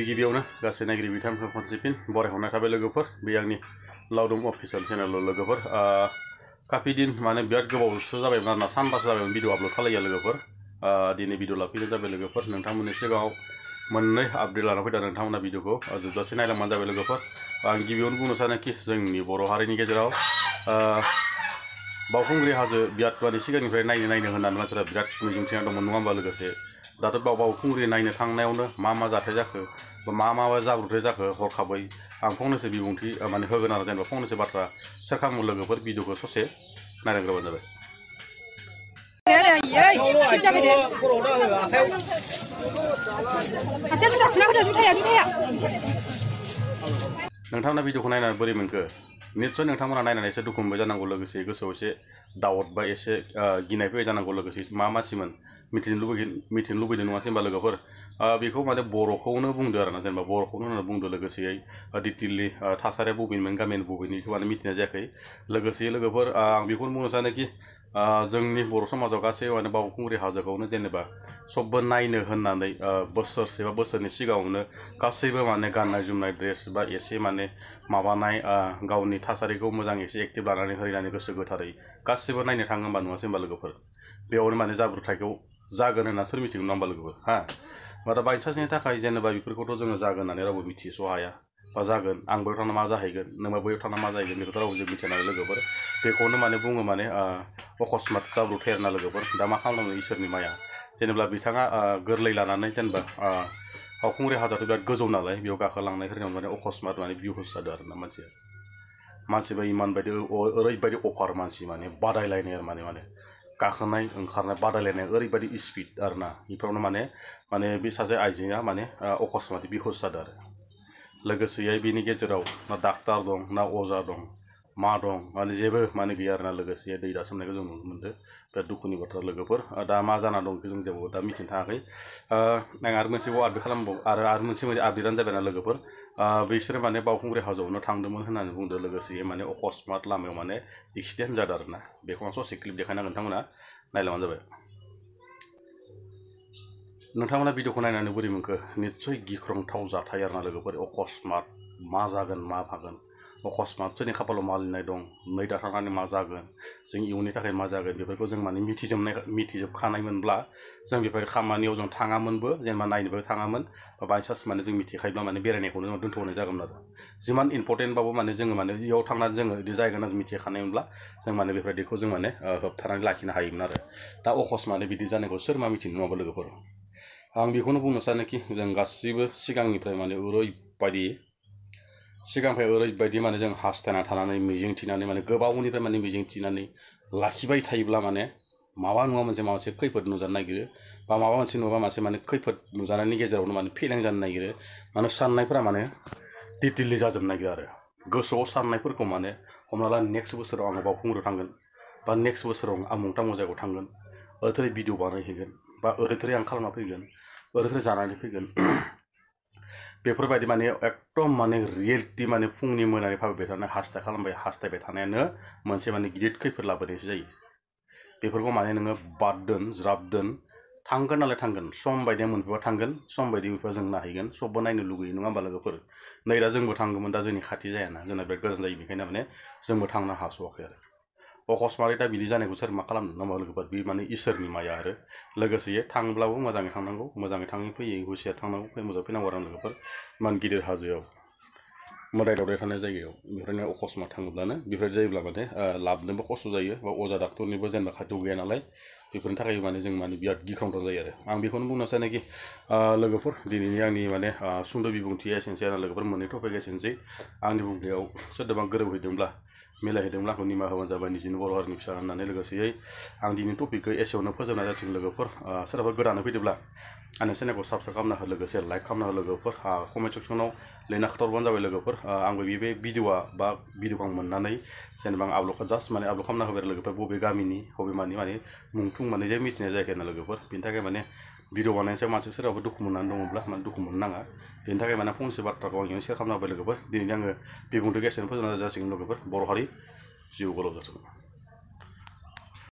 गिबियावनो गासै नायगिरि बिथांमोनखौ खनसे फिन बरायहरनाय थाबाय लोगोफोर बे आंनि लावदुम अफिसियेल चेनेलाव लोगोफोर काफि दिन माने बिराद गोबावसो जाबायमोन आरोना सानबासो जाबायमोन भिडिअ आपल'ड खालाया लोगोफोर दिनै भिडिअ लाफैनाय जाबाय लोगोफोर नोंथांमोननि सिगाङाव मोननै आपडेट लाना फैदों नोंथांमोना भिडिअखौ जोबजासे नायलांबानो जाबाय लोगोफोर आं गिबियावनो बुंनो सानोखि जोंनि बर' हारिनि गेजेराव बावखुंग्रि हाजो बिराद माने सिगांनिफ्राय नायनो होननानै मानसिफोरा बिराद मिजिंथिना दंमोन नङा होमबा लोगोसे दाथ' बावखुंग्रि नायनो थांनायावनो मा जाथाय जाखो बा मा जाब्रबथाय जाखो हरखाबै आं फंनैसो बिबुंथि माने होगोन आरो जेनेबा फंनैसो बाथ्रा सेयार खालामो लोगोफोर भिडिअखौ ससे नायलांग्रोबानो जाबाय नोंथांमोना भिडिअखौ नायनानै बोरै मोनखो निश्चय नोंथांमोना नायनानै एसे दुखु मोनबाय जानांगौ लोगोसे गोसोआव एसे डाउट बा एसे गिनाय फैबाय जानांगौ लोगोसे मा मानसिमोन मिथिनो लुबैदों नङासै होनबा लोगोफोर बेखौ माने बर'खौनो बुंदो आरोना जेनेबा बर'खौनो होनना बुंदो लोगोसेयै डिटेललि थासारिया बबेनिमोन गामिनि बबेनिखौ माने मिथिनाय जायाखै लोगोसे लोगोफोर आं बेखौनो बुंनो सानोखि जोंनि बर' समाजाव गासै माने बावखुंग्रि हाजोखौनो जेनेबा सबबो नायनो होननानै बोसोरसे बा बोसोरनि सिगाङावनो गासैबो माने गाननाय जोमनाय ड्रेस बा एसे माने माबानाय गावनि थासारिखौ मोजां एसे एक्टिभ लानानै होनानै गोसो गोथारै गासिबो नायनो थाङो होनबा नङासै होनबा लोगोफोर बेयावनो माने जाब्रबथायखौ जागोन होनना सोर मिथिगौ नङा होनबा लोगोफोर दा बायचान्सनि थाखाय जेनेबा बेफोरखौथ' जोङो जागोन होननानै रावबो मिथिस' हाया बा जागोन आं बैयाव थांना मा जाहैगोन नोंबा बैयाव थांना मा जाहैगोन बेखौथ' रावबो जों मिथिया नालाय लोगोफोर बेखौनो माने बुङो माने अकस्मात जाब्रबथाय आरोना लोगोफोर दा मा खालामनो इसोरनि माया जेनेबा बिथाङा गोरलै लानानै जेनेबा बावखुंग्रि हाजोआथ' बिराद गोजौ नालाय बेयाव गाखोलांनाय फोरनियाव माने अकस्मात माने बिहुस जादों आरोना मानसिबा इमान बायदि ओरैबायदि अफार मानसि माने बादायलायनाय आरो माने गाखोनाय ओंखारनाय बादायलायनाय ओरैबायदि स्पिड आरोना बेफोरावनो माने बे सासे आइजोआ माने अकस्मात बिहुस जादों आरो लोगोसेयै बिनि गेजेराव ना डाक्टार दं ना अजा दं मा दं माने जेबो माने गैया आरोना लोगोसे दै दासोमनायखौ जों नुनो मोनदों बिराद दुखुनि बाथ्रा लोगोफोर दा मा जाना दं बेखौ जों जेबो दा मिथिनो थाङाखै आं आरो मोनसेबाव आपडेट खालामबाव आरो मोनसे आपडेटानो जाबाय ना लोगोफोर बिसोरो माने बावखुंग्रि हाजोआवनो थांदोंमोन होननानै बुंदों लोगोसे माने अकस्मात लामायाव माने एक्सिडेन्ट जादों आरोना बेखौ आं ससे क्लिप देखायनांगोन नोंथांमोना नायलांबानो जाबाय नोंथांमोना भिडिअखौ नायनानै बोरै मोनखो निस्सय गिख्रंथाव जाथाय आरोना लोगोफोर अकस्मात मा जागोन मा फागोन अकस्मात सोरनि खाफालाव मा लिरनाय दं नै दा थांनानै मा जागोन जों इयुननि थाखाय मा जागोन बेफोरखौ जों माने मिथिजोबखानायमोनब्ला जों बेफोर खामानियाव जों थाङामोनबो जेनेबा नायनोबो थाङामोन बा बायचान्स माने जों मिथिखायोब्ला माने बेरायनायखौनो जों दोनथ'नाय जागौमोन आरो जिमान इम्परटेन्टबाबो माने जोङो माने इयाव थांनानै जोङो बिदि जायगा होनना मिथिखानायमोनब्ला जों माने बेफोरबायदिखौ जों माने होबथानानै लाखिनो हायोमोन आरो दा अकस्मातै बिदि जानायखौ सोर मा मिथिनो नङाबा लोगोफोर आं बेखौनो बुंनो सानोखि जों गासिबो सिगांनिफ्राय माने ओरैबायदि माने जों हास्थायना थानानै मिजिंथिनानै माने गोबावनिफ्राय माने मिजिंथिनानै लाखिबाय थायोब्ला माने माबा नङा मोनसे खैफोद नुजानो नागिरो बा माबा मोनसे नङा मोनसे माने खैफोद नुजानायनि गेजेरावनो माने फेलें जानो नागिरो माने साननायफोरा माने डिटेललि जाजोबनो नागिरो आरो गोसोआव साननायफोरखौ माने हमना ला नेक्स्ट बोसोराव आङो बावखुंग्रियाव थांगोन बा नेक्स्ट बोसोराव आमुं थामुं जायगायाव थांगोन ओरैथोरै भिडिअ बानायहैगोन बा ओरैथोरै आं खालामना फैगोन ओरैथोरै जानानै फैगोन बेफोरबायदि माने एकदम माने रियेलिटि माने फुंनि मोनानि भाबिबाय थानाय हास्थायबाय थानायानो मोनसे माने गिदिर खैफोद लाबोनायसो जायो बेफोरखौ माने नोङो बाद दोन ज्राब दोन थांगोन नालाय थांगोन सम बायदिया मोनफैबा थांगोन सम बायदि मोनफैबा जों नायहैगोन सबबो नायनो लुगैयो नङा होमबा लोगोफोर नै दा जोंबो थांगौमोन दा जोंनि खाथि जायाना जोंना बिराद गोजान जायो बेखायनो माने जोंबो थांनो हास'वाखै आरो अकस्मातै दा बिदि जानायखौ सोर मा खालामनो नङा होमबा लोगोफोर बे माने इसोरनि माया आरो लोगोसे थांब्लाबो मोजाङै थांनांगौ मोजाङै थाङै फैयै हुसियार थांनांगौ मोजाङै फैनांगौ आरो लोगोफोर इमान गिदिर हाजोआव मोदाय दावदाय थानाय जायगायाव बेफोरनो अकस्मात थाङोब्लानो बेफोरबायदि जायोब्ला माने लाबनोबो खस्थ' जायो बा अजा डाक्टरनिबो जेनेबा खाथियाव गैया नालाय बेफोरनि थाखाय माने जों माने बिराद गिख्रंथाव जायो आरो आं बेखौनो बुंनो सानोखि लोगोफोर दिनैनि आंनि माने सुंद' बिबुंथिया एसेनोसै आरो लोगोफोर मोननै टपिक एसेनोसै आंनि बुंनायाव सोरदोंबा गोरोबहैदोंब्ला मिलायहैदोंब्ला आंखौ निमाहा होबानो जाबाय निजिनि बर' हारिनि फिसा होननानै लोगोसेयै आं दिनैनि टपिकखौ एसेयावनो फोजोबनाय जाथों लोगोफोर सोरबा गोदानै फैदोंब्ला आंनि चेनेलखौ साबसक्राइब खालामना हो लोगोसे लाइक खालामना हो लोगोफोर कमेन्ट सेक्सनाव लिरना खोन्थाहरबानो जाबाय लोगोफोर आंबो बे भिडिअआ बा भिडिअखौ आं मोननानै जेनेबा आं आपल'डखौ जास्ट माने आपल'ड खालामना होबाय लोगोफोर बबे गामिनि बबे माने मुंथुं माने जे मिथिनाय जायाखै ना लोगोफोर बेनि थाखाय माने भिडिअ बानायनायनि सायाव मानसि सोरबाबो दुखु मोननानै दङब्ला माने दुखु मोननो नाङा बेनि थाखाय माने फंसे बाथ्राखौ आं इयावनो सेयार खालामना होबाय लोगोफोर दिनै आङो बिबुंथिखौ एसेनो फोजोबनाय जासिगोन लोगोफोर बर' हारि जिउ गोलाव जाथों।